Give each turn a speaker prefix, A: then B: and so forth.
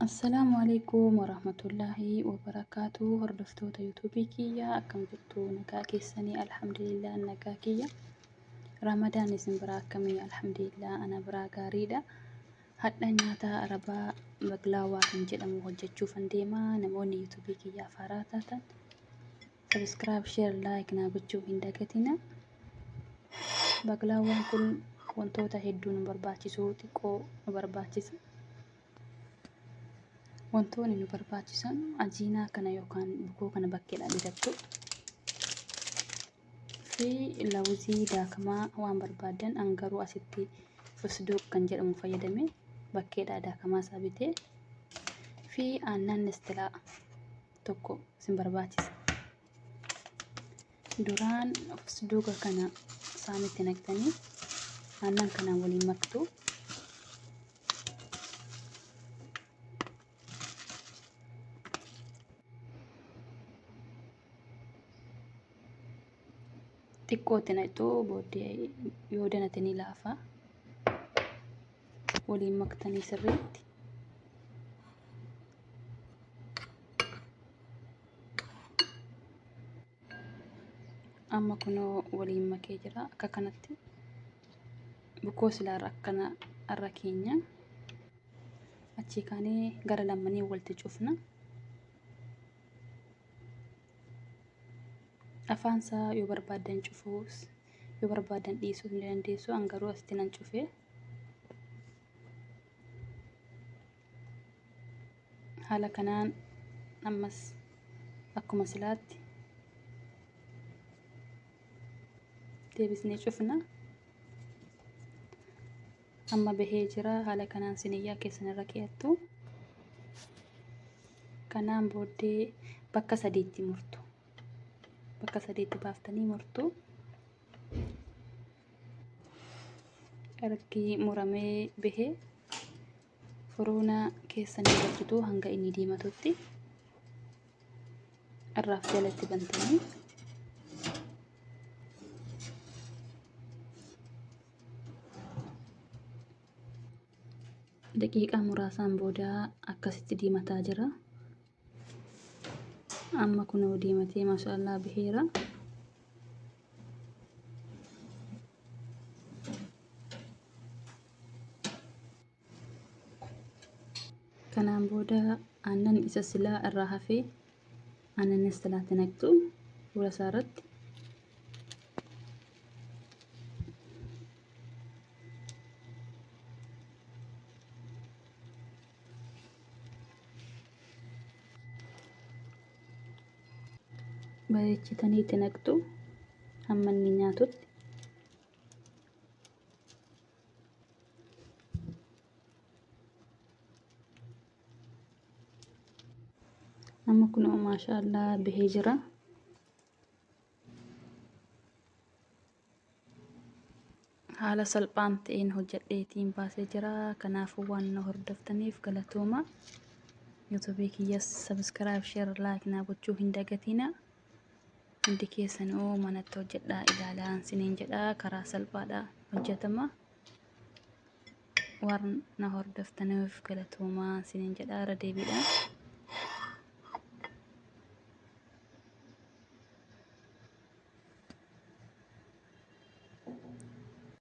A: Assalaamu alaikum warahmatullaahi wabarakaatu. Hordoftoota yuutuubii kiyya akkam jirtu? Nagaa keessanii? Alhamdulillah, nagaa kiyya. Ramadaan isin biraa akkamii? Alhamdulillah, ana biraa gaariidha. Hadha nyaata arabaa baglaawaa kan jedhamu hojjechuufan deema. Namoonni yuutuubii kiyyaaf haaraa taatan sabiskiraayib, sheer, laayik naa gochuu hin dagatina. Baglaawaan kun wantoota hedduu nu barbaachisu, xiqqoo nu barbaachisa. Wantoonni nu barbaachisan ajiinaa kana yookaan bukoo kana bakkeedhaa bitattu fi lawuzii daakamaa waan barbaadan. An garuu asitti fusduuq kan jedhamu fayyadame, bakkeedhaa daakamaa isaa bitee, fi aannan nestilaa tokko isin barbaachisa. Duraan fusduuqa kana saanitti naqxanii aannan kanaan waliin maktu. Xiqqootti naqxu, booddee yoo danate ni laafa. Waliin maktanii sirriitti. Amma kunoo waliin makee jira. Akka kanatti bukoo silaarra akkana irra keenya. Achii kaanee gara lammanii walitti cufna. Afaan isaa yoo barbaaddan cufuus, yoo barbaaddan dhiisuus ni dandeessu. An garuu asitti nan cufe. Haala kanaan ammas akkuma silaatti deebisnee cufna. Amma bahee jira. Haala kanaan siniyyaa keessan irra keeyattu. Kanaan booddee bakka sadiitti murtu. Bakka sadiitti baaftanii murtu. Ergi muramee bahee furuuna keessa ni galchitu hanga inni diimatutti. Irraaf jalatti bantanii daqiiqaa muraasaan booda akkasitti diimataa jira. Amma kunoo diimatee maashaallah baheera. Kanaan booda aannan isa silaa irraa hafee aannan silaatti naqxu fuula isaa irratti. Bareechitanii itti naqxu hamma inni nyaatutti. Amma kunoo maashaallah bahee jira. Haala salphaan ta'een hojjedheetiin baasee jira. Kanaafuu waan na hordoftaniif galatooma. Yuutuubii kiyyas sabiskiraayib, sheer, laayik naa gochuu hin dagatina. Hundi keessanuu manatti hojjedhaa ilaalaa siniin jedha. Karaa salphaadha hojjetama. Waan na hordoftaniif galatoomaa siniin jedha irra deebiidhaan.